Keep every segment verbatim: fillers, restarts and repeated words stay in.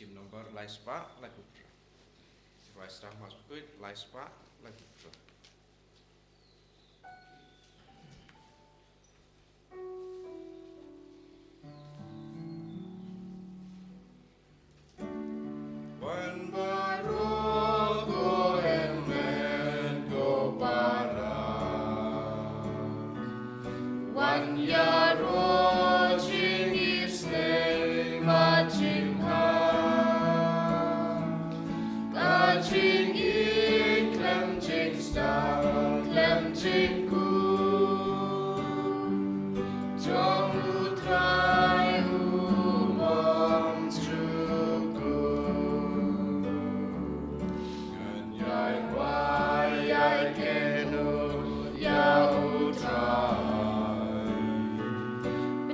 Hymn number lai spah laiphew phra. Rwai sdang, Mass Bakhuid lai spah laiphew phra. Wan baroh ko hynmen ko para, wan ïaroh jingisynei bad jingbha, ka jingïeit khlem jingsdang khlem jingkut jong U Trai u bym jukut. Ngan ïai wai ïai kynnoh ïa U Trai,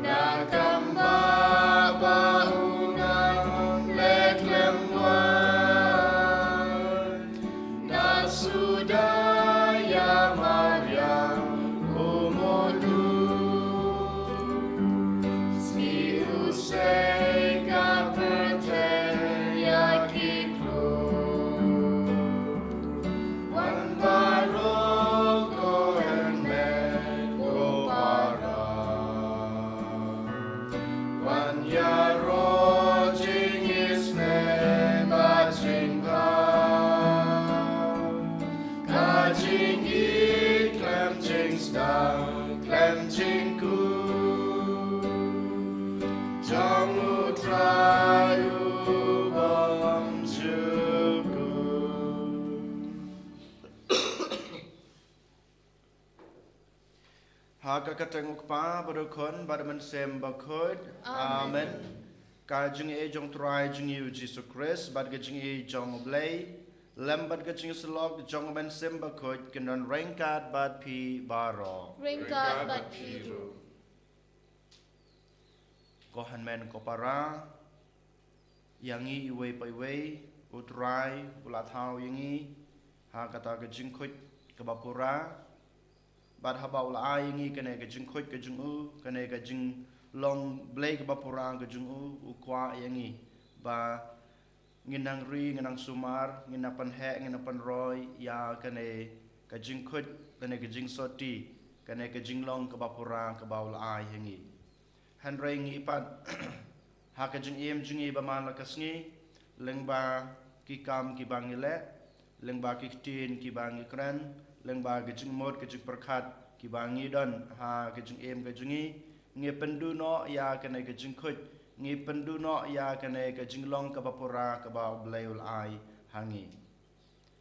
na ka bynta ba u nang leh khlem wad. Na suda ïa Mariam u mawlut, sngi u sei ka pyrthei ïa ki klur. Wan baroh ko hynmen ko para, wan ïaroh jingisynei bad jingbha, ka jingïeit khlem jingsdang khlem jingkut jong U Trai u bym jukut. Ha ka kyrteng U Kpa bad U Khun bad U Mynsiem Bakhuid. Amen. Amen. Ka jingïeit jong U Trai jong ngi U Jisu Khrist bad ka jingïeit jong U Blei lem bad ka jingïasyllok jong U Mynsiem Bakhuid kin don ryngkat bad phi baroh. Ryngkat bad phi ruh. Ko hynmen ko para, ïa ngi iwei pa iwei U Trai u la thaw ïa ngi ha kata ka jingkhuid kaba pura. Bad haba u la ai ïa ngi kane ka jingkhuid ka jong u, kane ka jinglong Blei kaba pura ka jong u, u kwah ïa ngi ba ngin nang ri, ngin nang sumar, ngin nang pynheh, ngin nang pynroi ïa kane ka jingkhuid, kane ka jingsotti, kane ka jinglong kaba pura kaba u la ai ha ngi. Hynrei ngi pat ha ka jingim jong ngi ba man la ka sngi, lyngba ki kam kiba ngi leh, lyngba ki ktien kiba ngi kren, lyngba ki jingmut ki jingpyrkhat kiba ngi don ha ka jingim ka jong ngi, ngi pynduh noh ïa kane ka jingkhuid, ngi pynduh noh ïa kane ka jinglong kaba pura kaba U Blei u la ai ha ngi.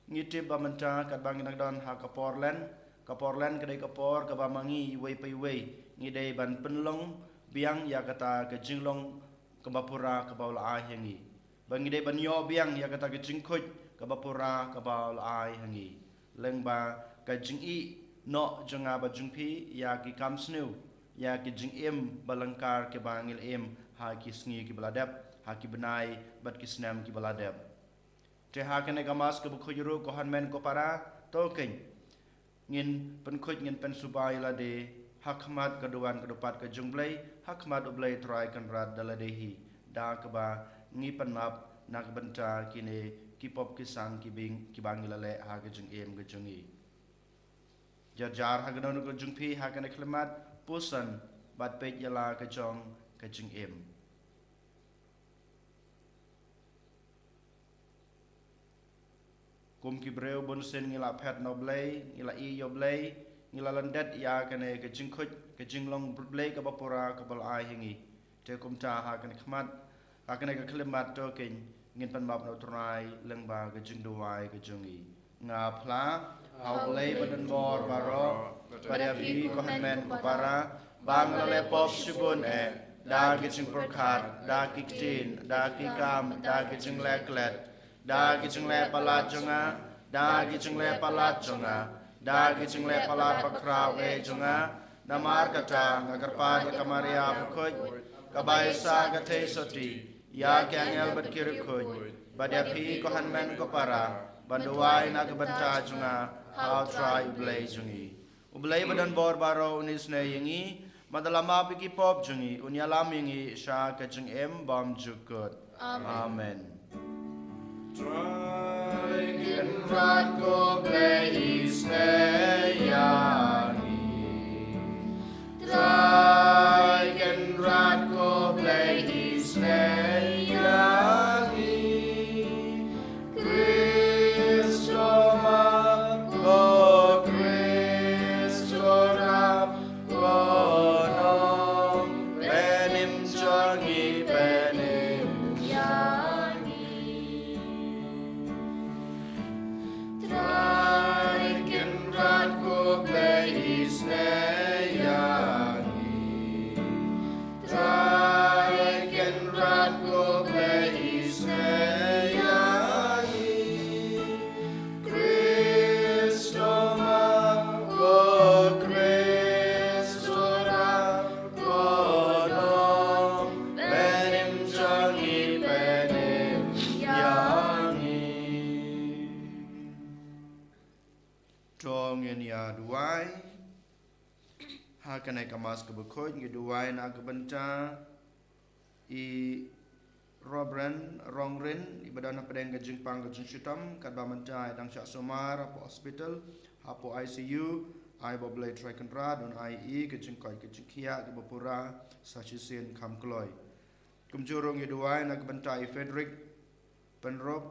Ngi tip ba mynta katba ngi dang don ha ka por len, ka por len ka dei ka por kaba ma ngi iwei pa iwei ngi dei ban pynlong biang ïa kata ka jinglong kaba pura kaba u la ai ha ngi. Ba ngi dei ban ïoh biang ïa kata ka jingkhuid kaba pura kaba u la ai ha ngi. Lyngba ka jingïehnoh jong nga bad jong phi ïa ki kam sniew, ïa ki jingim ba lyngkar kiba ngi la im ha ki sngi kiba la dep, ha ki bnai bad ki snem kiba la dep. Te ha kane ka Mass kaba khuid ruh ko hynmen ko para, to keiñ ngin pynkhuid, ngin pynsuba ïa lade ha khmat ka duwan ka dupat ka jong U Blei, ha khmat U Blei Trai Kynrad da lade hi, da kaba ngi pynmap na ka bynta kine ki pop ki sang ki bing kiba ngi la leh ha ka jingim ka jong ngi. Jar jar ha kano kano ka jong phi ha kane ka khyllipmat, puson bad peit ïa la ka jong ka jingim. Kum ki briew bunsien ngi la phet na U Blei, ngi la ïeit ïa U Blei, ngi la lyndet ïa kane ka jingkhuid ka jinglong Blei kaba pura kaba u la ai ha ngi. Te kumta ha kane ka khmat, ha kane ka khyllipmat to keiñ ngin pynmap na U Trai lyngba ka jingduwai ka jong ngi. Nga phla ha U Blei badonbor baroh, bad ïa phi ko hynmen ko para, ba nga la leh pop shibun eh, da ki jingpyrkhat, da ki ktien, da ki kam, da ki jingleh klet, da ki jingleh palat jong nga, da ki jingleh palat jong nga, da ki jingleh palat bakhraw eh jong nga. Namar kata nga kyrpad ïa ka Maria bakhuid, kaba ai sa ka theisotti ïa ki angel bad ki riewkhuid, bad ïa phi ko hynmen ko para, ban duwai na ka bynta jong nga ha U Trai U Blei jong ngi. U Blei badonbor baroh un isynei ïa ngi, bad un ïalam ïa ki pop jong ngi, un ïalam ïa ngi sha ka jingim bymjukut. Amen. Amen. Trai Kynrad ko Blei isynei ïa ngi. Trai Kynrad ko Blei isynei ïa ngi. Khrist to ma, ko Khrist to rap, ko nong, pynim jong ngi, pynim ïa ngi. Trai Kynrad ko Blei isynei ïa ngi. Trai Kynrad ko Blei isynei ïa ngi. Khrist to ma, ko Khrist to rap, ko nong, pynim jong ngi, pynim ïa ngi. To ngin ïa duwai. Ha kane ka Mass kaba khuid ngi duwai na ka bynta i Reverend Rongrin, iba don hapdeng ka jingpang ka jingshitom, katba mynta i dang shah sumar hapoh hospital, hapoh I C U. Ai ba U Blei Trai Kynrad un ai ïa i ka jingkoit ka jingkhiah kaba pura sa shisien kham kloi. Kumjuh ruh ngi duwai na ka bynta i Frederick Pynrop,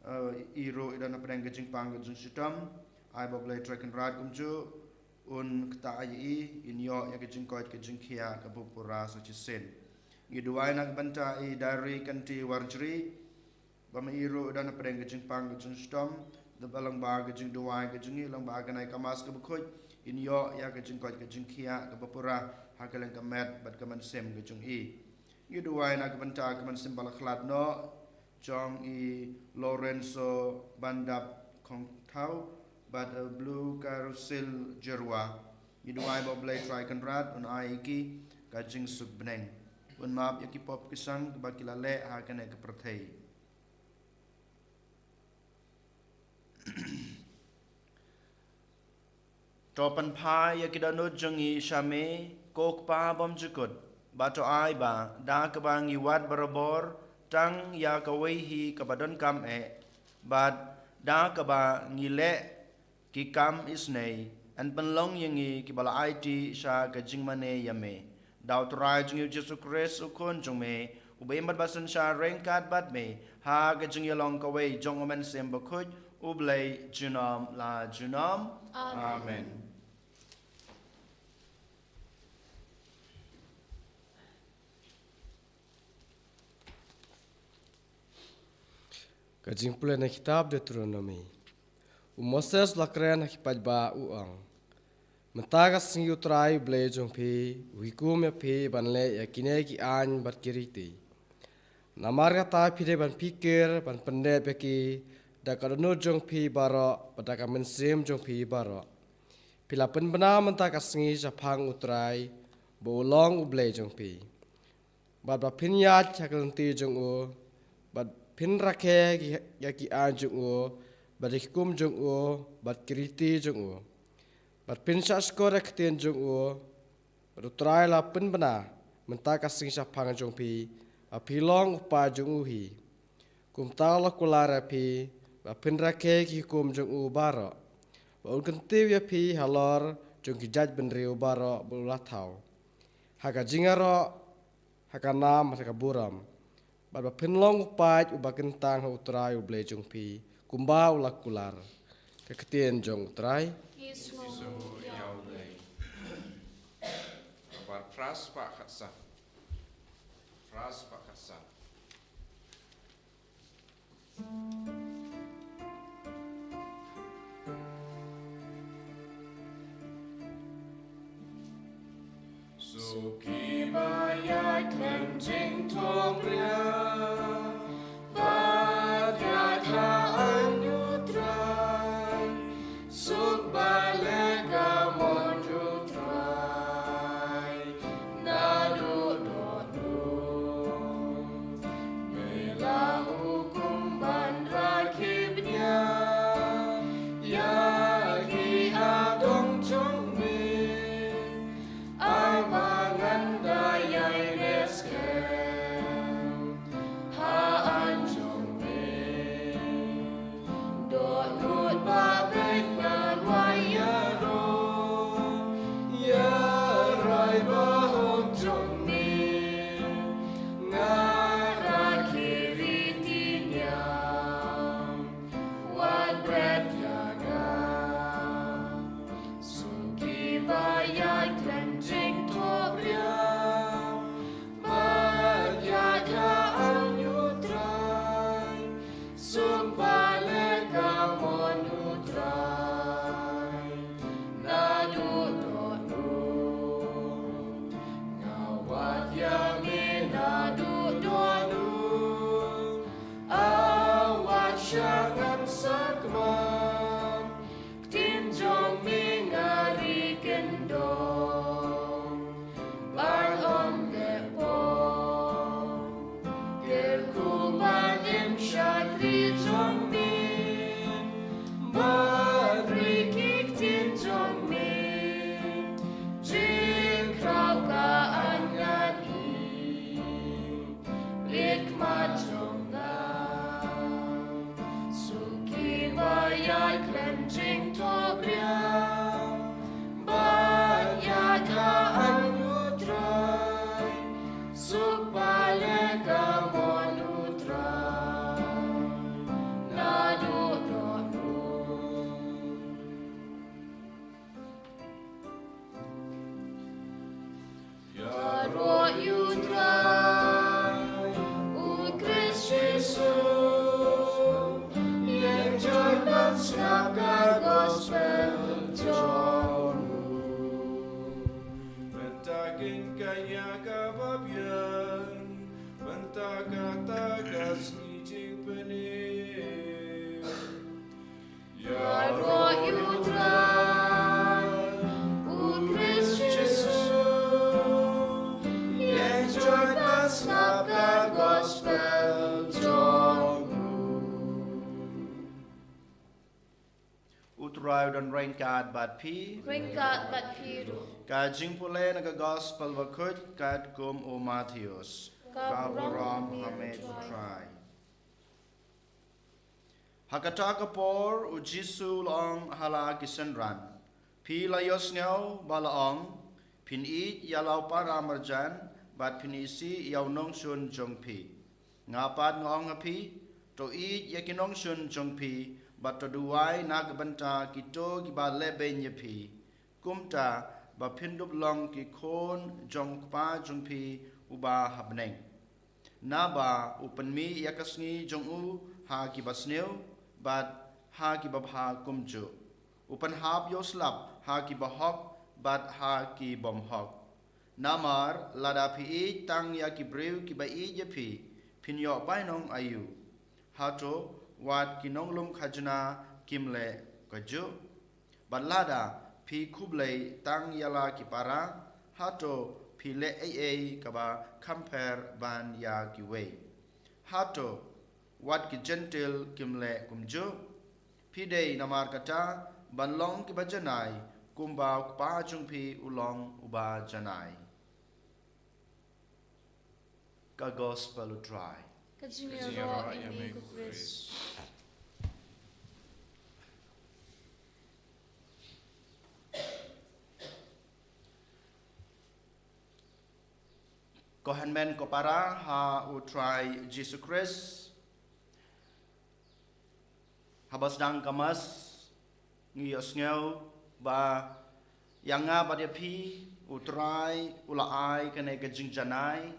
eh, i ruh i don hapdeng ka jingpang ka jingshitom. Ai ba U Blei Trai Kynrad kumjuh un ktah ïa i, in ïoh ïa ka jingkoit ka jingkhiah kaba pura sa shisien. Ngi duwai na ka bynta i Diary Kynti Warjri, ba ma i ruh i don hapdeng ka jingpang ka jingshitom. Dep lyngba ka jingduwai ka jong ngi, lyngba kane ka Mass kaba khuid, in ïoh ïa ka jingkoit ka jingkhiah kaba pura ha ka liang ka met bad ka mynsiem ka jong i. Ngi duwai na ka bynta ka mynsiem ba la khlad noh jong i Lorenzo Bandap Khongthaw bad, eh, Blue Carousel Jerwa. Ngi duwai ba U Blei Trai Kynrad un ai ïa ki ka jingsuk bneng, un map ïa ki pop ki sang kiba ki la leh ha kane ka pyrthei. To pynphai ïa ki dohnud jong ngi sha me, ko Kpa bymjukut, bad to ai ba da kaba ngi wad barabor tang ïa kawei hi kaba donkam eh, bad da kaba ngi leh ki kam isynei, yn pynlong ïa ngi kiba la aiti sha ka jingmane ïa me. Da U Trai jong ngi U Jisu Khrist U Khun jong me, uba im bad ba synshar ryngkat bad me ha ka jingïalong kawei jong U Mynsiem Bakhuid, U Blei junom la junom. Amen. Amen. Ka jingpule na kitab Deuteronomi. U Moses u la kren ha ki paidbah u ong: Mynta ka sngi U Trai U Blei jong phi u hukum ïa phi ban leh ïa kine ki aiñ bad ki riti. Namar kata phi dei ban phikir ban pyndep ïa ki da ka dohnud jong phi baroh bad da ka mynsiem jong phi baroh. Phi la pynbna mynta ka sngi shaphang U Trai ba u long U Blei jong phi, bad ba phin ïaid ha ka lynti jong u, bad phin rakhe ki, ïa ki aiñ jong u, bad ïa ki hukum jong u, bad ki riti jong u, bad phin shahshkor ïa ka ktien jong u. Bad U Trai u la pynbna mynta ka sngi shaphang jong phi ba phi long u paid jong u hi. Kumta u la kular ïa phi ba phin rakhe ki hukum jong u baroh, ba un kyntiew ïa phi halor jong ki jaitbynriew baroh ba u la thaw, ha ka jingïaroh, ha ka nam, ha ka burom, bad ba phin long u paid uba kyntang ha U Trai U Blei jong phi, kumba u la kular. Ka ktien jong U Trai. Ki sngew ïa U Blei. Kaba phra spah khatsan. Phra spah khatsan. Suki ba ïa kren jingthung ria, ba ïa kren U Trai, suk ba leh ka mon U Trai, naduh duh dum. Me la hukum ban rakhe bniah ïa ki adong jong me, ai ba ngan da ïai leh skhem ha Ryngkat bad phi. Ryngkat bad phi ruh. Ka jingpule na ka Gospel bakhuid katkum u Mathaios. Ka burom ha me, U Trai. Ha kata ka por u Jisu u la ong ha la ki synran, phi la ïohsngew ba la ong, phin ïeit ïa la u para marjan bad phin isih ïa u nongshun jong phi. Nga pat nga ong ha phi, to ïeit ïa ki nongshun jong phi bad to duwai na ka bynta kito kiba lehbeiñ ïa phi, kumta ba phin dup long ki khun jong u Kpa jong phi uba ha bneng. Naba u pynmih ïa ka sngi jong u ha kiba sniew bad ha kiba bha kumjuh. U pynhap ïa u slap ha kiba hok bad ha ki bym hok. Namar lada phi ïeit tang ïa ki briew kiba ïeit ïa phi, phin ïoh bainong aïu? Hato wat ki nonglum khajna kim leh kajuh? Bad lada phi khublei tang ïa la ki para, hato phi leh ei ei kaba kham pher ban ïa kiwei? Hato wat ki Jentil kim leh kumjuh? Phi dei namar kata ban long kiba janai, kumba u Kpa jong phi u long uba janai. Ka Gospel u Trai. Ka jingïaroh ïa me ko Khrist. Ko hynmen ko para ha u Trai Jisu Khrist. Haba sdang ka Mass, ngi ïohsngew ba ïa nga bad ïa phi, u Trai u la ai kane ka jingjanai,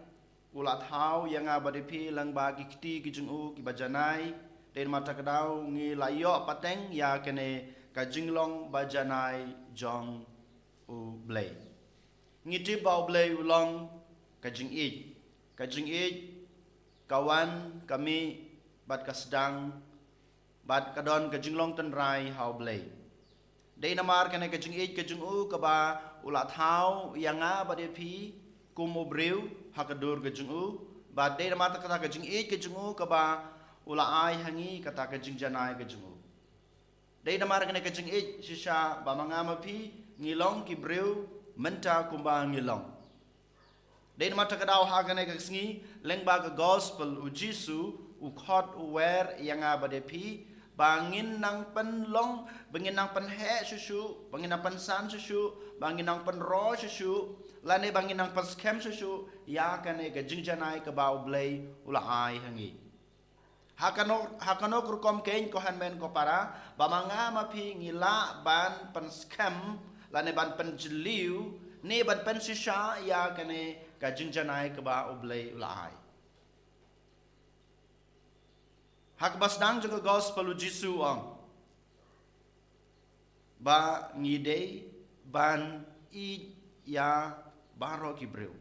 u la thaw ïa nga bad ïa phi lyngba ki kti ki jong u kiba janai. Dei namar kata ka daw ngi la ïoh pateng ïa kane ka jinglong ba janai jong u Blei. Ngi tip ba u Blei u long ka jingïeit. Ka jingïeit ka wan, ka mih bad ka sdang bad ka don ka jinglong tynrai ha u Blei. Dei namar kane ka jingïeit ka jong u kaba u la thaw ïa nga bad ïa phi kum u briew ha ka dur ka jong u. Bad dei namar kata ka jingïeit ka jong u kaba u la ai ha ngi kata ka jingjanai ka jong u. Dei namar kane ka jingïeit shisha ba ma nga ma phi ngi long ki briew mynta kumba ngi long. Dei namar kata ka daw ha kane ka sngi lyngba ka Gospel u Jisu u khot u wer ïa nga bad ïa phi ba ngin nang pynlong, ba ngin nang pynheh shuh shuh, ba ngin nang pynsan shuh shuh, ba ngin nang pynroi shuh shuh, lane ba ngin nang pynskhem shuh shuh ïa kane ka jingjanai kaba u Blei u la ai ha ngi. Ha kano, ha kano ka rukom kein ko hynmen ko para, ba ma nga ma phi ngi lah ban pynskhem, lane ban pynjylliew, ne ban pynshisha ïa kane ka jingjanai kaba u Blei u la ai. Ha kaba sdang jong ka Gospel u Jisu u ong ba ngi dei ban ïeit ïa baroh ki briew.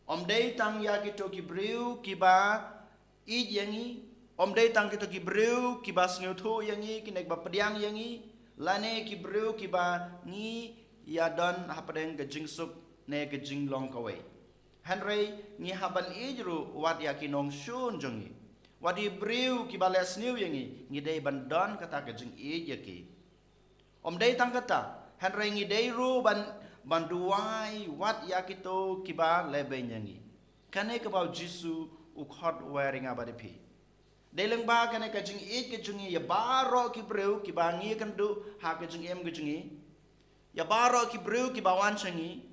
Ym dei tang ïa kito ki briew kiba ïeit ïa ngi, ym dei tang kito ki briew kiba sngewthuh ïa ngi, kine kiba pdiang ïa ngi, lane ki briew kiba ngi ïa don hapdeng ka jingsuk ne ka jinglong kawei. Hynrei ngi hap ban ïeit ruh wat ïa ki nongshun jong ngi. Wat ïa ki briew kiba leh sniew ïa ngi, ngi dei ban don kata ka jingïeit ïa ki. Ym dei tang kata, hynrei ngi dei ruh ban, ban duwai wat ïa kito kiba lehbeiñ ïa ngi. Kane kaba u Jisu u khot u wer ïa nga bad ïa phi. Dei lyngba kane ka jingïeit ka jong ngi ïa baroh ki briew kiba ngi ïakynduh ha ka jingim ka jong ngi. Ïa baroh ki briew kiba wan sha ngi,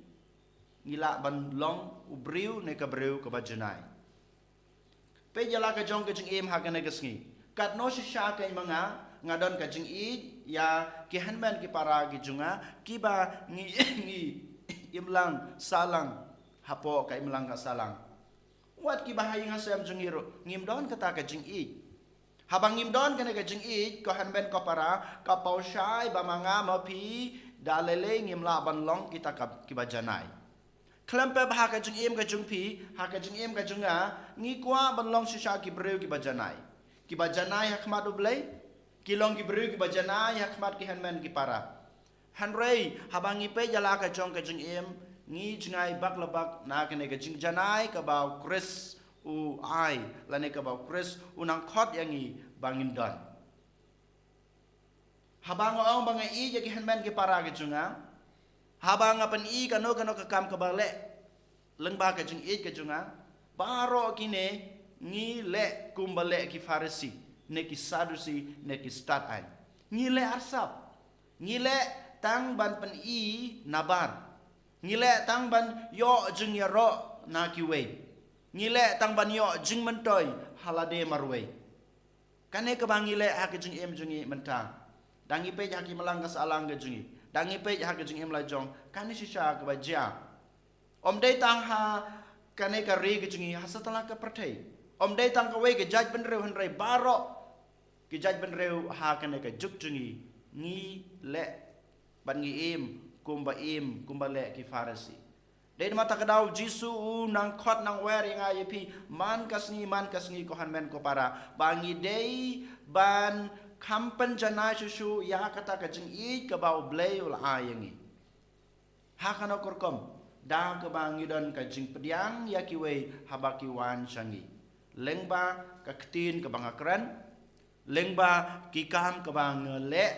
ngi lah ban long u briew ne ka briew kaba janai. Peit ïa la ka jong ka jingim ha kane ka sngi. Katno shisha kein ma nga nga don ka jingïeit ïa ki hynmen ki para ki jong nga kiba ngi, ngi imlang sahlang hapoh ka imlang ka sahlang. Wat kiba ha ïing ha sem jong ngi ruh ngim don kata ka jingïeit. Haba ngim don kane ka jingïeit ko hynmen ko para, ka paw shai ba ma nga ma phi da lei lei ngim lah ban long kita ka, kiba janai. Khlem pep ha ka jingim ka jong phi, ha ka jingim ka jong nga, ngi kwah ban long shisha ki briew kiba janai. Kiba janai ha khmat u Blei, ki long ki briew kiba janai ha khmat ki hynmen ki para. Hynrei haba ngi peit ïa la ka jong ka jingim, ngi jngai bak la bak na kane ka jingjanai kaba u Khrist u ai, lane kaba u Khrist u nang khot ïa ngi ba ngin don. Haba nga ong ba nga ïeit ïa ki hynmen ki para ki jong nga, haba nga pyni kano kano ka kam kaba leh lyngba ka jingïeit ka jong nga, baroh kine ngi leh kumba leh ki Pharisi, ne ki Sadusi, ne ki stad aiñ. Ngi leh arsap. Ngi leh tang ban pyni nabar. Ngi leh tang ban ïoh jingïaroh na kiwei. Ngi leh tang ban ïoh jingmyntoi ha lade marwei. Kane kaba ngi leh ha ka jingim jong ngi mynta. Da ngi peit ha ki imlang ka sahlang ka jong ngi, da ngi peit ha ka jingim la jong, kane shisha kaba jia. Ym dei tang ha kane ka ri ka jong ngi, ha satlak ka pyrthei. Ym dei tang kawei ka jaitbynriew hynrei baroh ki jaitbynriew ha kane ka juk jong ngi, ngi leh bad ngi im kumba im, kumba leh ki Pharisi. Dei namar kata ka daw Jisu u nang khot nang wer ïa nga ïa phi man ka sngi, man ka sngi ko hynmen ko para, ba ngi dei ban kham pynjanai shuh shuh ïa kata ka jingïeit kaba U Blei u la ai ïa ngi. Ha kano ka rukom? Da kaba ngi don ka jingpdiang ïa kiwei haba ki wan sha ngi, lyngba ka ktien kaba nga kren, lyngba ki kam kaba nga leh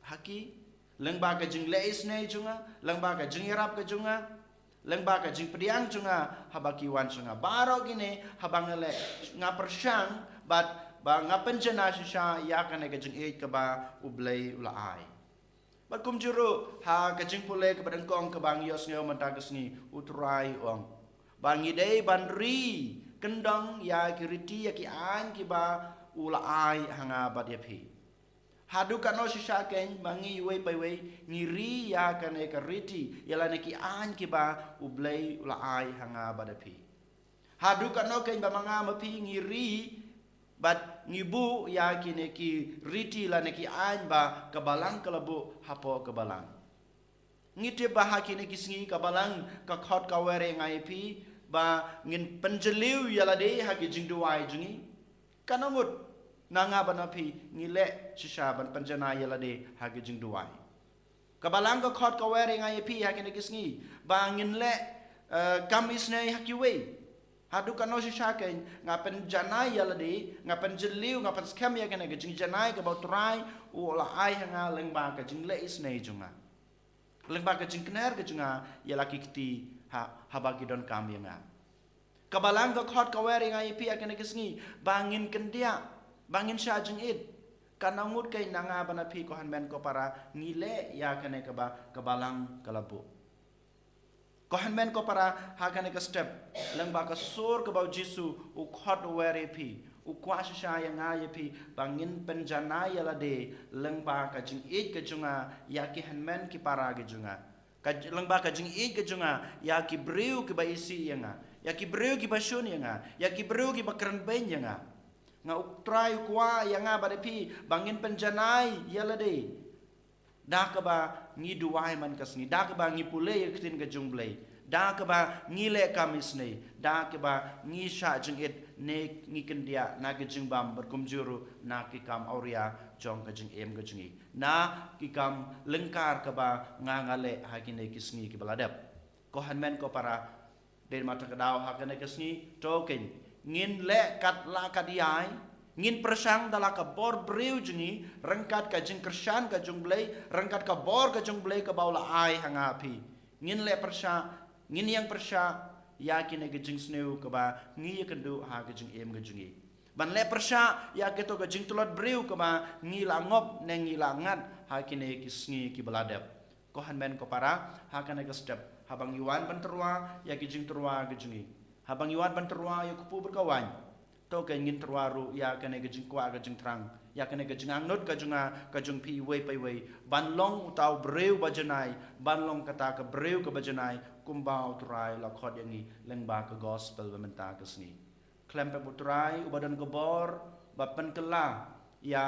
ha ki, lyngba ka jingleh isynei jong nga, lyngba ka jingïarap ka jong nga, lyngba ka jingpdiang jong nga haba ki wan sha nga. Baroh kine haba nga leh, nga pyrshang bad ba nga pynjanai shisha ïa kane ka jingïeit kaba U Blei u la ai. Bad kumjuh ruh ha ka jingpule kaba nyngkong kaba ngi ïohsngew mynta ka sngi, U Trai u ong ba ngi dei ban ri kyndong ïa ki riti, ïa ki aiñ kiba u la ai ha nga bad ïa phi. Haduh katno shisha kein ba ngi iwei pa iwei ngi ri ïa kane ka riti, ïa lane ki aiñ kiba U Blei u la ai ha nga bad ïa phi. Haduh katno kein ba ma nga ma phi ngi ri bad ngi buh ïa kine ki riti lane ki aiñ ba ka Balang ka la buh hapoh ka Balang. Ngi tip ba ha kine ki sngi ka Balang ka khot ka wer ïa nga ïa phi ba ngin pynjylliew ïa lade ha ki jingduwai jong ngi. Katno ngut na nga bad na phi ngi leh shisha ban pynjanai ïa lade ha ki jingduwai? Ka Balang ka khot ka wer ïa nga ïa phi ha kine ki sngi ba ngin leh, eh, kam isynei ha kiwei. Haduh katno shisha kein nga pynjanai ïa lade, nga pynjylliew, nga pynskhem ïa kane ka jingjanai kaba U Trai u la ai ha nga lyngba ka jingleh isynei jong nga, lyngba ka jingkner ka jong nga ïa la ki kti ha, haba ki donkam ïa nga. Ka Balang ka khot ka wer ïa nga ïa phi ha kane ka sngi ba ngin kyndiah, ba ngin shah jingit. Katno ngut kein na nga bad na phi ko hynmen ko para ngi leh ïa kane kaba ka Balang ka la buh? Ko hynmen ko para, ha kane ka step, lyngba ka sur kaba U Jisu u khot u wer ïa phi, u kwah shisha ïa nga ïa phi ba ngin pynjanai ïa lade lyngba ka jingïeit ka jong nga ïa ki hynmen ki para ki jong nga. Ka j-, lyngba ka jingïeit ka jong nga ïa ki briew kiba isih ïa nga, ïa ki briew kiba shun ïa nga, ïa ki briew kiba kren beiñ ïa nga. Nga, U Trai u kwah ïa nga bad ïa phi ba ngin pynjanai ïa lade da kaba ngi duwai man ka sngi, da kaba ngi pule ïa ka ktien ka jong U Blei, da kaba ngi leh kam isynei, da kaba ngi shah jingit ne ngi kyndiah na ka jingbam bad kumjuh ruh na ki kam awria jong ka jingim ka jong ngi, na ki kam lyngkar kaba nga nga leh ha kine ki sngi kiba la dep. Ko hynmen ko para, dei ma kata ka daw ha kane ka sngi, to kein ngin leh kat la kat ïai, ngin pyrshang da la ka bor briew jong ngi, ryngkat ka jingkyrshan ka jong U Blei, ryngkat ka bor ka jong U Blei kaba u la ai ha nga phi. Ngin leh pyrshah, ngin ïeng pyrshah ïa kine ki jingsniew kaba ngi ïakynduh ha ka jingim ka jong ngi, ban leh pyrshah ïa kito ka jingtlot briew kaba ngi la ngop ne ngi la ngat ha kine ki sngi kiba la dep. Ko hynmen ko para, ha kane ka step, haba ngi wan ban tyrwa ïa ki jingtyrwa ki jong ngi, haba ngi wan ban tyrwa ïa u kpu bad ka waiñ, to kein ngin tyrwa ruh ïa kane ka jingkwah ka jingthrang, ïa kane ka jingangnud ka jong nga ka jong phi iwei pa iwei, ban long uta u briew ba janai, ban long kata ka briew kaba janai, kumba U Trai u la khot ïa ngi lyngba ka gospel ba mynta ka sngi. Khlem pep U Trai uba don ka bor ba pynkylla ïa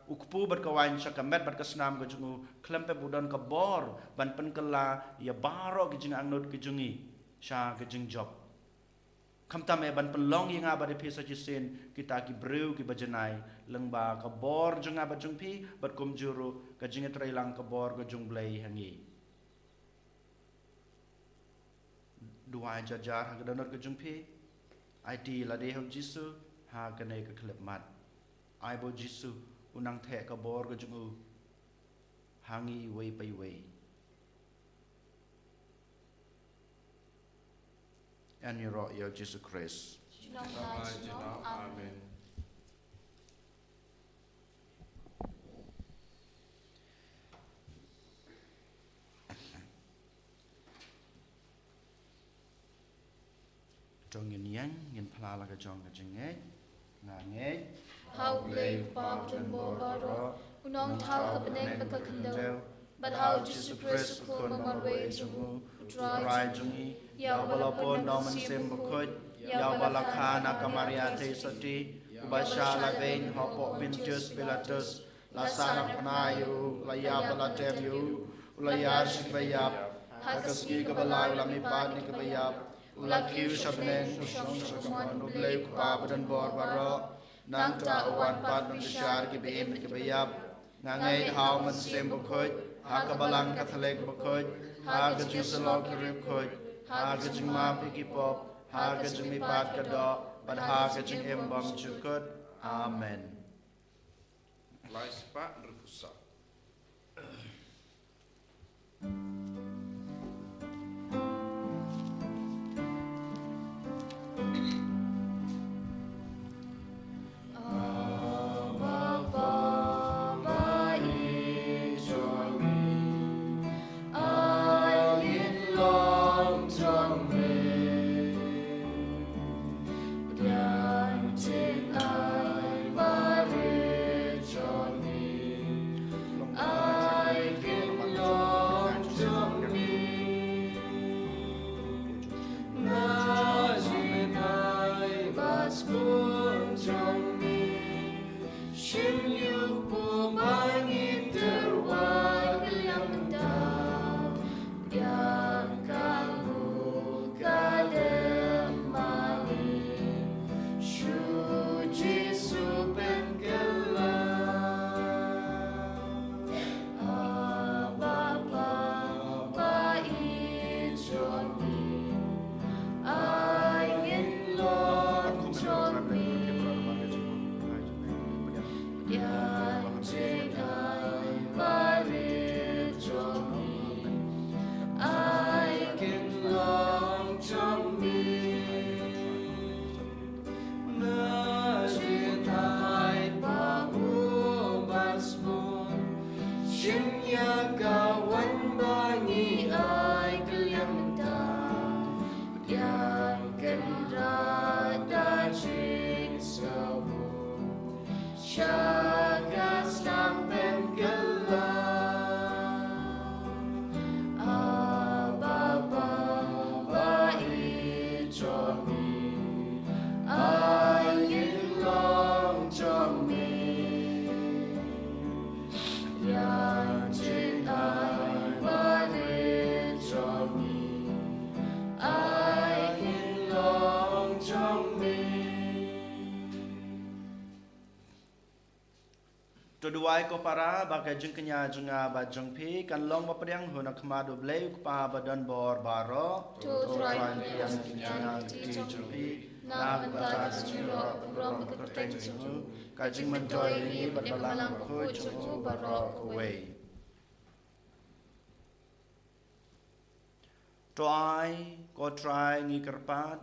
u kpu bad ka waiñ sha ka met bad ka snam ka jong u, khlem pep u don ka bor ban pynkylla ïa baroh ki jingangnud ki jong ngi sha ka jingjop. Khamtam eh ban pynlong ïa nga bad ïa phi sa shisien kita ki briew kiba janai, lyngba ka bor jong nga bad jong phi, bad kumjuh ruh ka jingïatreilang ka bor ka jong U Blei ha ngi. Duwai jar jar ha ka dohnud ka jong phi. Aiti lade ha U Jisu ha kane ka khyllipmat. Ai ba U Jisu u nang theh ka bor ka jong u ha ngi iwei pa iwei. Yn ïaroh ïa u Jisu Khrist. Junom la junom. Amen. To ngin ïeng, ngin phla la ka jong ka jingngeit. Nga ngeit ha U Blei U Kpa badonbor baroh, U Nongthaw ka bneng bad ka khyndew, bad ha U Jisu Khrist U Khun ba marwei jong U, U Trai jong ngi, ïa uba la pun da U Mynsiem Bakhuid, ïa uba la kha na ka Maria Theisotti, uba shah lade hapoh Pontius Pilatus, la sahnarphna ïa U, la ïap bad la tep ïa U, U la ïaid sha kiba ïap, ha ka sngi kaba lai U la mihpat na kiba ïap, U la kiew sha bneng, U shong sha ka mon U Blei U Kpa badonbor baroh. Nangta U wan pat ban bishar ïa kiba im bad kiba ïap. Nga ngeit ha U Mynsiem Bakhuid, ha ka Balang Katholik bakhuid, ha ka jingïasyllok ki riewkhuid, ha ka jingmap ïa ki pop, ha ka jingmihpat ka doh, bad ha ka jingim bymjukut. Amen. Lai spah hynriewphew saw. Shim ïa u pumang i tyrwa ka liang mynta. Biang ka ngu ka dem ma ngi. Shu Jisu pynkylla. Abba Papa, Ïeit jong ngi, ai ngin long jong me. Ïa jingim barit jong ngi, ai ngin long jong me. Na jingthait ba u ba sbun, shim ïa ka wan ba ngi ai ka liang mynta. Biang Kynrad da jingsawa, sha ka sdang pynkylla. Abba Papa, Ïeit jong ngi, ai ngin long jong me. Ïa jingim barit jong ngi, ai ngin long jong me. To duwai ko para ba ka jingkñia jong nga bad jong phi kan long ba pdiang hun ha khmat U Blei U Kpa badonbor baroh. To Trai, pdiang jingkñia ka kti jong phi na ka bynta ka jingïaroh bad ka kyrteng jong u, ka jingmyntoi ïa ngi bad ka Balang Bakhuid jong u baroh kawei. To ai ko Trai ngi kyrpad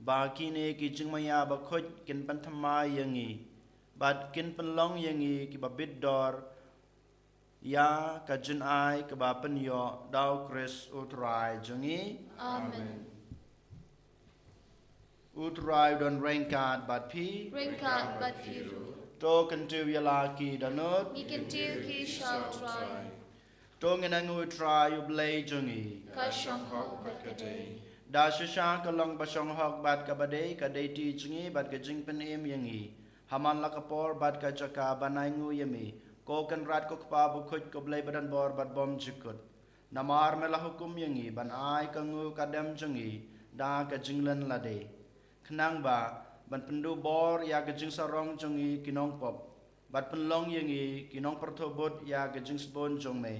ba kine ki jingmaïa bakhuid kin pynthymmai ïa ngi bad kin pynlong ïa ngi kiba bit dor ïa ka jingai kaba pynïoh da U Khrist U Trai jong ngi. Amen. U Trai u don ryngkat bad phi. Ryngkat bad phi ruh. To kyntiew ïa la ki dohnud. Ngi kyntiew ki sha U Trai. To ngin ainguh ïa U Trai U Blei jong ngi. Ka shong hok bad ka dei. Da shisha ka long ba shong hok bad kaba dei, ka dei ti jong ngi bad ka jingpynim ïa ngi ha man la ka por bad ka jaka ban ainguh ïa me, ko Kynrad ko Kpa Bakhuid ko Blei badonbor bad bymjukut. Namar me la hukum ïa ngi ban ai ka nguh ka dem jong ngi da ka jinglen lade, khnang ba ban pynduh bor ïa ka jingsarong jong ngi ki nongpop, bad pynlong ïa ngi ki nongpyrthuh bud ïa ka jingsbun jong me,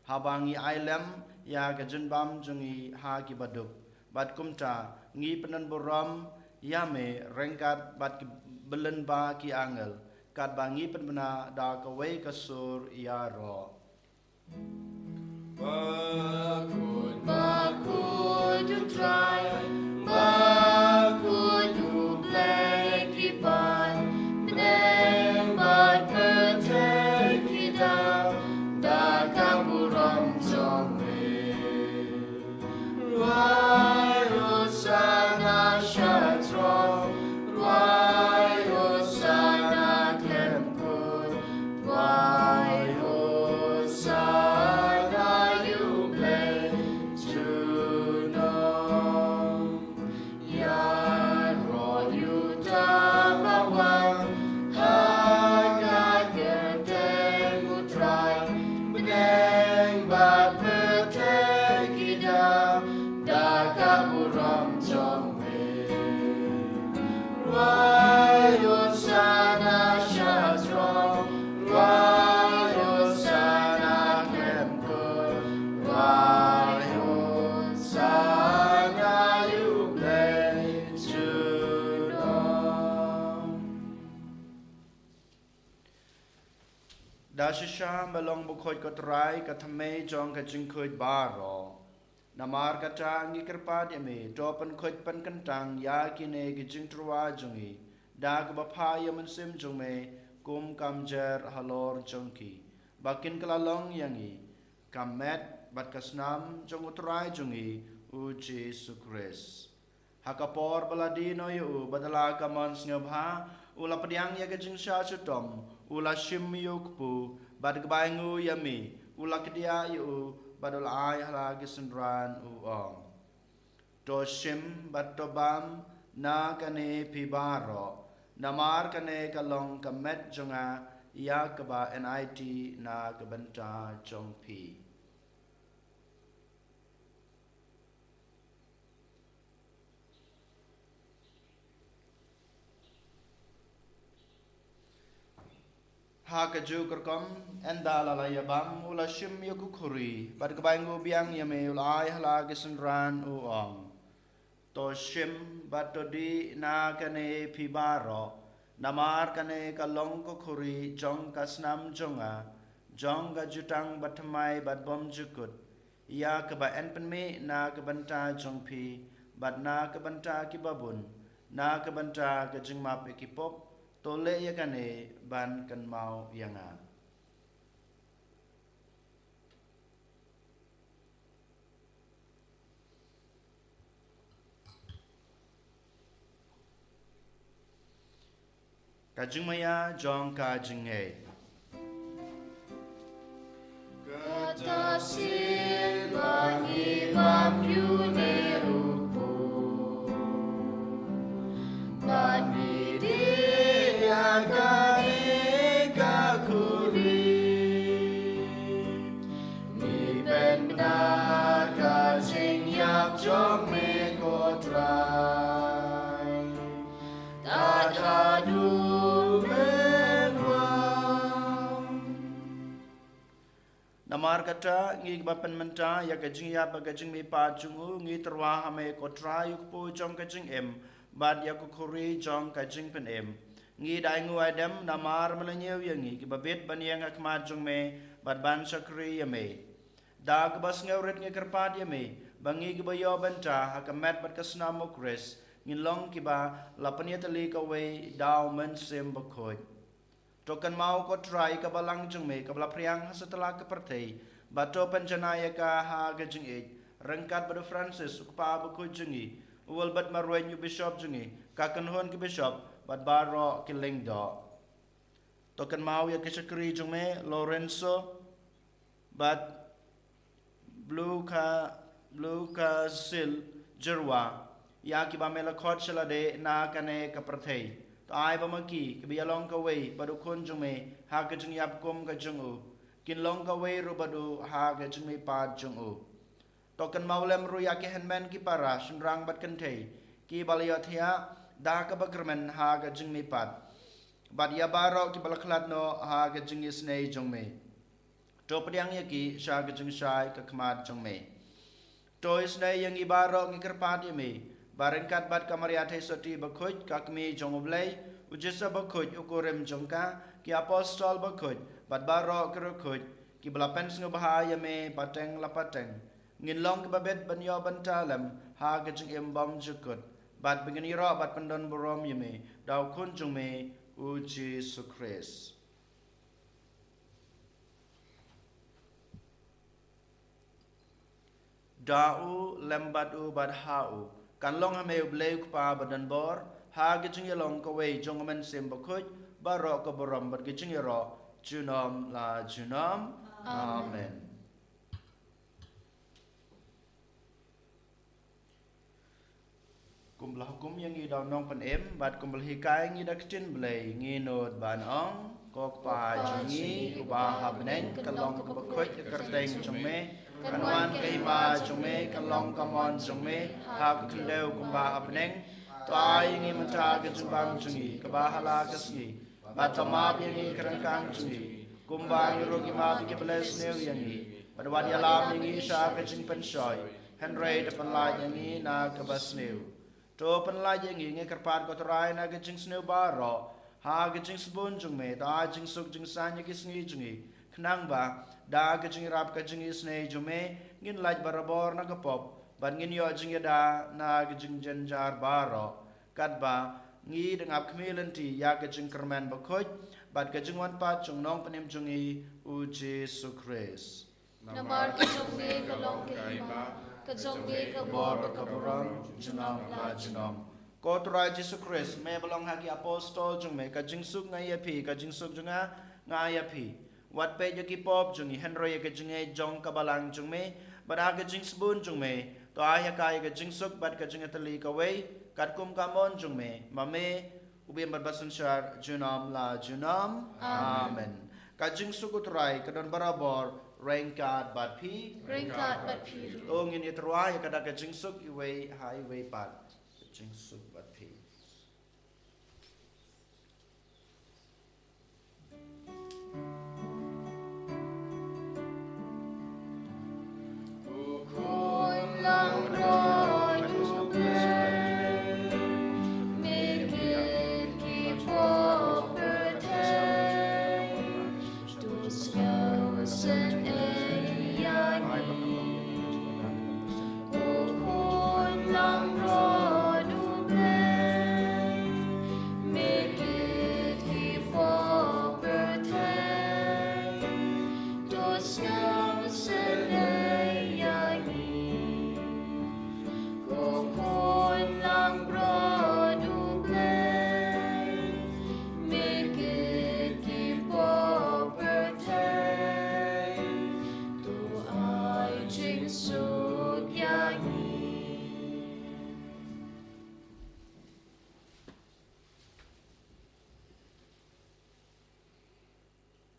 haba ngi ai lem ïa ka jingbam jong ngi ha ki baduk. Bad kumta ngi pyndonburom ïa me ryngkat bad ki balang ba ki angel, katba ngi pynbna da kawei ka sur ïaroh. Bakhuid, bakhuid U Trai, bakhuid U Blei ki paid, bneng bad pyrthei ki da da ka burom jong me. Rwai Hosana sha throne, rwai Hosana khlem kut, rwai Hosana ïa U Blei junom. Ïaroh ïa uta uba wan ha ka kyrteng U Trai, bneng bad pyrthei ki da da ka burom jong me. Rwai Hosana sha throne, rwai Hosana khlem kut, rwai Hosana ïa U Blei junom. Da shisha me long bakhuid ko Trai, ka thymmei jong ka jingkhuid baroh. Namar kata ngi kyrpad ïa me, to pynkhuid pynkyntang ïa kine ki jingtyrwa jong ngi da kaba phah ïa u Mynsiem jong me kum ka mjer halor jong ki, ba kin kylla long ïa ngi ka met bad ka snam jong U Trai jong ngi U Jisu Khrist. Ha ka por ba la die noh ïa u bad da la ka mon sngewbha, u la pdiang ïa ka jingshah shitom, u la shim ïa u kpu, bad kaba ainguh ïa me, u la kdiah ïa u bad u la ai ha la ki synran, u ong: To shim bad to bam na kane phi baroh, namar kane ka long ka met jong nga ïa kaba enai na ka bynta jong phi. Ha kajuh ka rukom, ynda la la ïa bam, u la shim ïa ka khuri, bad kaba ainguh biang ïa me, u la ai ha la ki synran, u ong: To shim bad to dih na kane phi baroh, namar kane ka long ka khuri jong ka snam jong nga, jong ka jutang bathymmai bad bymjukut, ïa kaba yn pynmih na ka bynta jong phi bad na ka bynta ki babun, na ka bynta ka jingmap ïa ki pop. To leh ïa kane ban kynmaw ïa nga. Ka jingmaïa jong ka jingngeit. Kata sien ba ngi bam ïa une u kpu, ba ngi dih ïa kane ka khuri, ngi pynbna ka jingïap jong me ko Trai, tad haduh men wan. Namar kata, ngi kiba pynmynta ïa ka jingïap bad ka jingmihpat jong u, ngi tyrwa ha me ko Trai, u kpu jong ka jingim bad ïa ka khuri jong ka jingpynim. Ngi da ainguh aidem namar me la ñiew ïa ngi kiba bit ban ïeng ha khmat jong me bad ban shakri ïa me. Da kaba sngewrit ngi kyrpad ïa me ba ngi kiba ïoh bynta ha ka met bad ka snam u Khrist, ngin long kiba la pynïatylli kawei da u Mynsiem Bakhuid. To kynmaw ko Trai ka balang jong me kaba la phriang ha satlak ka pyrthei, bad to pynjanai ïa ka ha ka jingïeit, ryngkat bad u Francis u kpa bakhuid jong ngi, u Albert Marwein u bishop jong ngi, ka kynhun ki bishop bad baroh ki lyngdoh. To kynmaw ïa ki shakri jong me Lorenzo bad Bluka, Bluka Sil Jyrwa, ïa kiba me la khot sha lade na kane ka pyrthei. To ai ba ma ki kiba ïalong kawei bad u Khun jong me ha ka jingïap kum ka jong u, kin long kawei ruh bad u ha ka jingmihpat jong u. To kynmaw lem ruh ïa ki hynmen ki para shynrang bad kynthei kiba la ïohthiah da kaba kyrmen ha ka jingmihpat, bad ïa baroh kiba la khlad noh ha ka jingisynei jong me. To pdiang ïa ki sha ka jingshai ka khmat jong me. To isynei ïa ngi baroh ngi kyrpad ïa me ba ryngkat bad ka Maria Theisotti bakhuid, ka Kmie jong u Blei, u Joseph bakhuid u kurim jong ka, ki apostol bakhuid bad baroh ki riewkhuid, kiba la pynsngewbha ïa me pateng la pateng. Ngin long kiba bit ban ïoh bynta lem ha ka jingim bymjukut, bad ba ngin ïaroh bad pyndon burom ïa me da u Khun jong me, u Jisu Khrist. Da u, lem bad u, bad ha u, kan long ha me U Blei U Kpa badonbor, ha ka jingïalong kawei jong U Mynsiem Bakhuid, baroh ka burom bad ka jingïaroh junom la junom. Amen. Amen. Kumba la hukum ïa ngi da u Nongpynim, bad kumba la hikai ngi da ka ktien Blei, ngi nud ban ong: Ko Kpa jong ngi uba ha bneng, kan long kaba khuid ka kyrteng jong me, kan wan ka hima jong me, kan long ka mon jong me ha ka khyndew kumba ha bneng. To ai ïa ngi mynta ka jingbam jong ngi kaba ha la ka sngi, bad to map ïa ngi ki ryngkang jong ngi, kumba ngi ruh ngi map ïa kiba leh sniew ïa ngi, bad wat ïalam ïa ngi sha ka jingpynshoi, hynrei to pynlait ïa ngi na kaba sniew. To pynlait ïa ngi, ngi kyrpad ko Trai, na ka jingsniew baroh, ha ka jingsbun jong me, to ai jingsuk jingsaiñ ïa ki sngi jong ngi, khnang ba da ka jingïarap ka jingisynei jong me, ngin lait barabor na ka pop, bad ngin ïoh jingïada na ka jingjynjar baroh, katba ngi dang ap khmih lynti ïa ka jingkyrmen bakhuid bad ka jingwan pat jong u Nongpynim jong ngi, u Jisu Khrist. Namar ka jong me ka long ka hima, ka jong me ka bor bad ka burom junom la junom. Ko Trai Jisu Khrist, me ba long ha ki apostol jong me: Ka jingsuk nga ai ïa phi, ka jingsuk jong nga nga ai ïa phi. Wat peit ïa ki pop jong ngi, hynrei ïa ka jingngeit jong ka balang jong me. Bad ha ka jingsbun jong me, to ai ha ka ïa ka jingsuk bad ka jingïatylli kawei, katkum ka mon jong me, ma me, u bym bad basynshar junom la junom. Amen. Amen. Ka jingsuk u Trai ka don barabor ryngkat bad phi. Ryngkat bad phi ruh. To ngin ïatyrwa ïa ka da ka jingsuk iwei ha iwei pat. Ka jingsuk bad phi.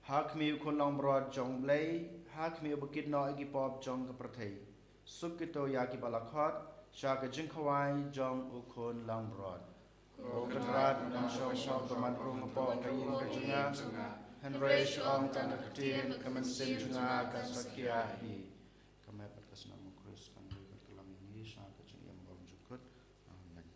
Ha khmih u Khun Langbrot jong U Blei, ha khmih uba kit noh ïa ki pop jong ka pyrthei. Suk kito ïa kiba la khot sha ka jingkhawai jong u Khun Langbrot. Ko Kynrad, ngam shong shnong ba man rung hapoh ka ïing ka jong nga, hynrei shu ong tang da ka ktien, ka mynsiem jong nga kan sa khia hi. Ka met bad ka snam u Khrist kan long bad ka long ïa ngi sha ka jingim bymjukut. Amen.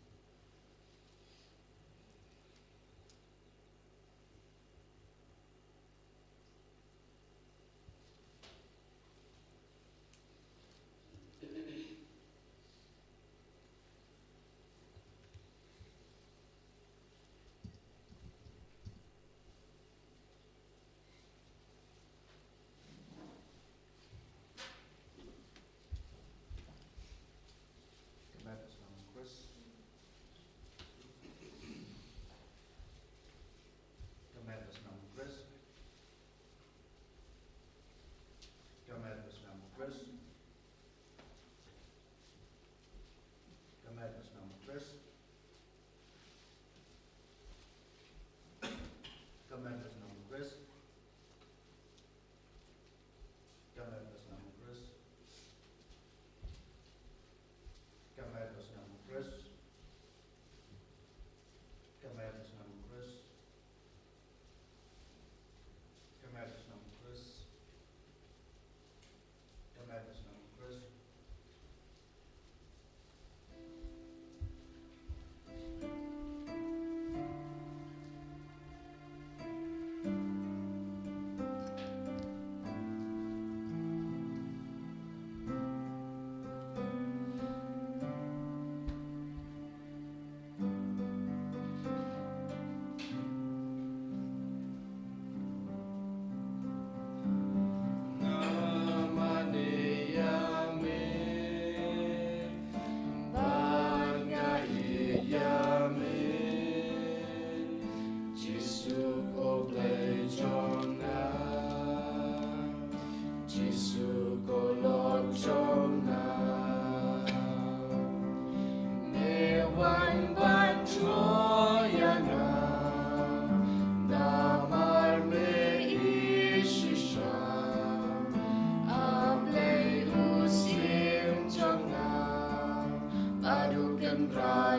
Ka met bad ka snam u Khrist. Ka met bad ka snam u Khrist. Ka met bad ka snam u Khrist. Ka met bad ka snam u Khrist. Ka met bad ka snam u Khrist. Ka met bad ka snam u Khrist. Ka met bad ka snam u Khrist. Ka met bad ka snam u Khrist. Ka met bad ka snam u Khrist. Ka met bad ka snam u Khrist.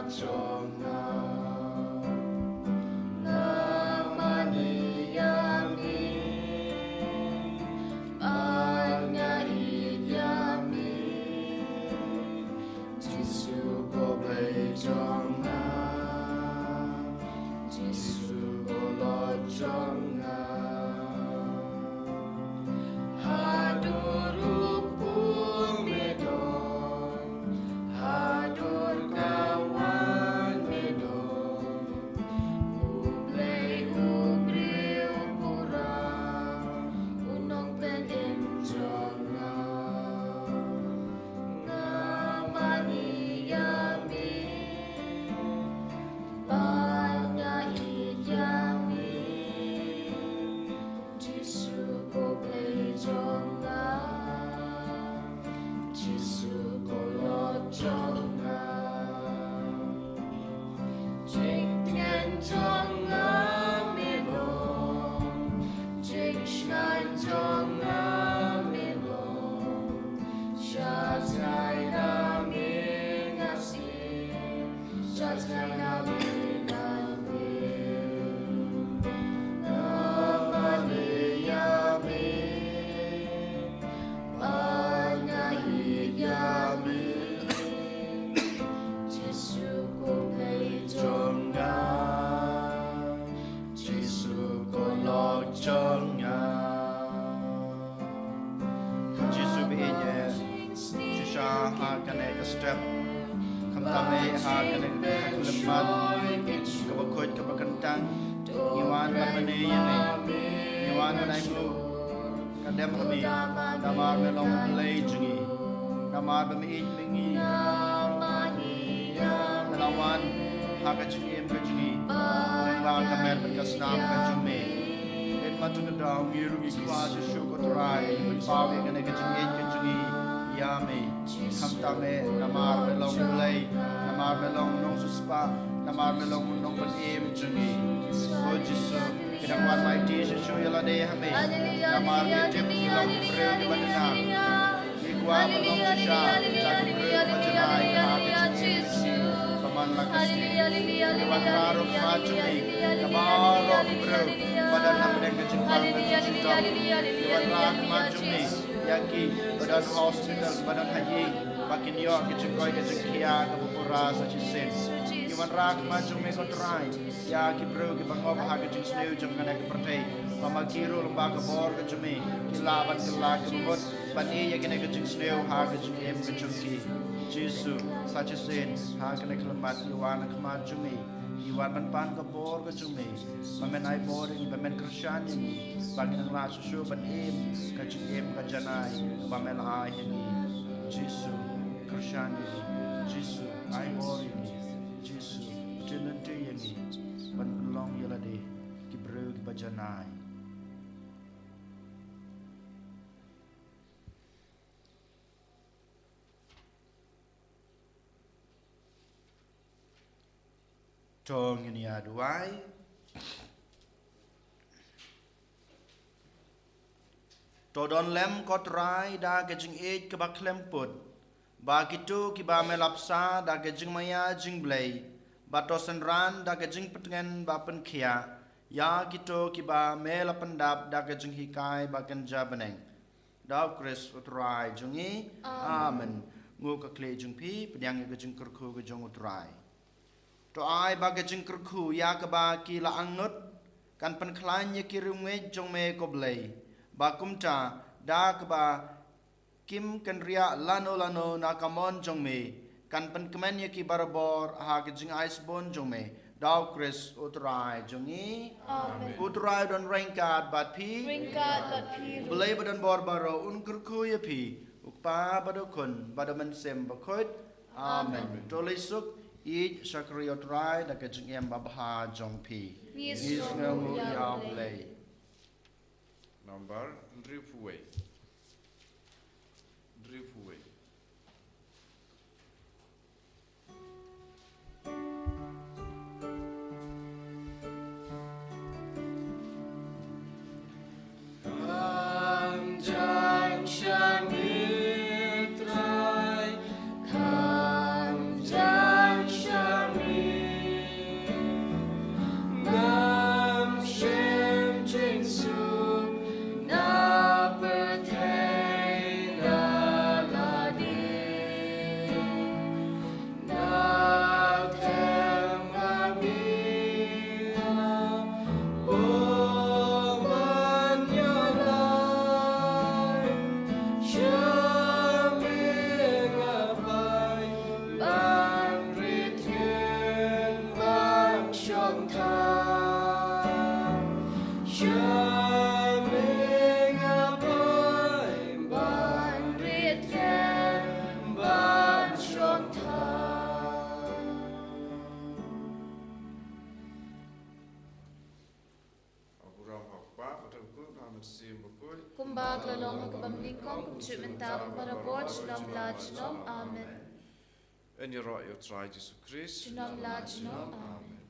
jong nga. Nga mane ïa me, bad nga ïeit ïa me. Jisu ko Blei jong nga, Jisu ko Lord jong nga. Haduh ruh me don, haduh ka wan me don. U Blei u briew pura, u nongpynim jong nga. Nga mane ïa me, bad nga ïeit ïa me. Jisu ko Blei jong nga, Jisu ko Lord jong nga. Jingtngen jong nga me long, jingshngaiñ jong nga me long. Sha jngai na me nga sngewsih, sha jngai na me nga ïeit. Nga mane ïa me, bad nga ïeit ïa me. Jisu ko Blei jong nga, Jisu ko Lord jong nga. Jisu ba ïeit, shisha ha kane ka step, khamtam eh ha kane ka khyllipmat kaba khuid kaba kyntang, ngi wan ban mane ïa me, ngi wan ban ai nguh. Ka dem ha me, namar me long U Blei jong ngi. Namar ba me ïeit me ngi. Me la wan ha ka jingim ka jong ngi lyngba ka met bad ka snam ka jong me. Leit ma to ka daw ngi ruh ngi kwah shuh shuh ko Trai, ngi pynpaw ïa kane ka jingïeit ka jong ngi ïa me. Khamtam eh namar me long U Blei, namar me long u nongsiewspah, namar me long u nongpynim jong ngi. O Jisu, ngi dang wan mai ti shisha ïa lade ha me. Namar ngi tip ngi long ki briew kiba duna. Ngi kwah ban long shisha ïa ki briew kiba janai ha ka jingim ba man la ka sngi. Ngi wanrah ruh khmat jong me ïa baroh ki briew ba don hapdeng ka jingpang ka jingshitom. Ngi wanrah khmat jong me ïa ki ba don ha hospital, ba don ha ïing, ba kin ïoh ka jingkoit ka jingkhiah kaba pura sa shisien. Ngi wanrah khmat jong me ko Trai ïa ki briew kiba ngop ha ka jingsniew jong kane ka pyrthei, ba ma ki ruh lyngba ka bor ka jong me ki lah ban kylla kiba mut ban ïoh ïa kane ka jingsniew ha ka jingim ka jong ki. Jisu, sa shisien ha kane ka khyllipmat ngi wan ha khmat jong me, ngi wan ban pan ka bor ka jong me, ba men ai bor ïa ngi, ba men kyrshan ïa ngi, ba ngin nang lah shuh shuh ban im ka jingim ka janai ba me la ai ha ngi. Jisu, kyrshan ïa ngi. Jisu, ai bor ïa ngi. Jisu, pynlong ïa ngi ban long ïa lade ki briew kiba janai. To ngin ïa duwai. To don lem ko Trai da ka jingïeit kaba khlem put, ba kito kiba me la bsa da ka jingmaïa jong U Blei, ba to synran da ka jingpyntngen ba pynkhiah ïa kito kiba me la pyndap da ka jinghikai ba kynja bneng. Da U Khrist U Trai jong ngi. Amen. Amen. Nguh ka khlieh jong phi, pdiang ïa ka jingkyrkhu ka jong U Trai. To ai ba ka jingkyrkhu ïa kaba ki la angnud kan pynkhlaiñ ïa ki riewngeit jong me ko Blei, ba kumta da kaba kim kynriah lano lano na ka mon jong me, kan pynkmen ïa ki barabor ha ka jingai sbun jong me. Da U Khrist U Trai jong ngi. Amen. U Trai u don ryngkat bad phi. Ryngkat bad phi ruh. U Blei ba don bor baroh un kyrkhu ïa phi, U Kpa bad U Khun bad U Mynsiem Bakhuid. Amen. Amen. To leit suk, ïeit shakri ïa U Trai da ka jingim babha jong phi. Ngi sngewnguh ïa U Blei. Number hynriewphew wei. Hynriewphew wei. Kham jang sha me Trai, kham jang sha Kaba ym nyngkong kumjuh mynta, barabor junom la junom. Amen. Yn ïaroh ïa U Trai Jisu Khrist. Junom la junom. Amen.